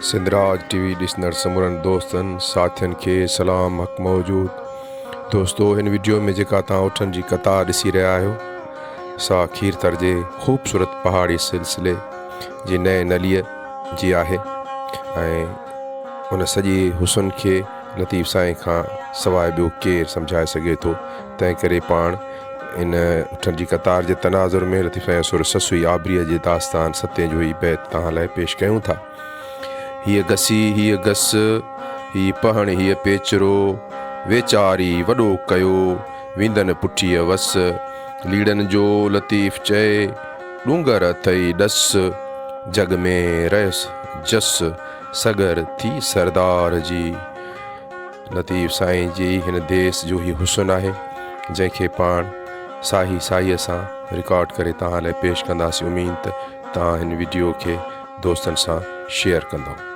سنڌراج ٽي V ڏسندڙ سمورن دوستن ساٿين کي سلام حق موجود دوستو هن وڊيو ۾ جيڪا توهان اٺن جي قطار ڏسي رهيا آهيو سا کيرٿر جي خوبصورت پهاڙي سلسلي جي نئين نليء جي آهي ۽ ان سڄي حسن کي لطيف سائين کان سواء ٻيو ڪير سمجهائي سگهي ٿو تنهن ڪري پاڻ ان اٺن جي قطار جي تناظر ۾ لطيف سائين سر سسئي آبريء جي داستان ستين جو هي بيت توهان لاء پيش ڪيون ٿا. هيء گسي، هيء گس، هي پهڻ، هيء پيچرو، ويچاري وڏو ڪيو، ويندن پٺيء وس. ليڙن جو لطيف چئي، ڏونگر اٿئي ڏس، جڳ ۾ رهيس جس، سڳر ٿي سردار جي. لطيف سائين جي هن ديس جو هي حسن آهي، جنهن کي پاڻ ساهي ساهيء سان رڪارڊ ڪري توهان لاء پيش ڪنداسين. اميد ته توهان هن وڊيو کي دوستن سان شيئر ڪندؤ.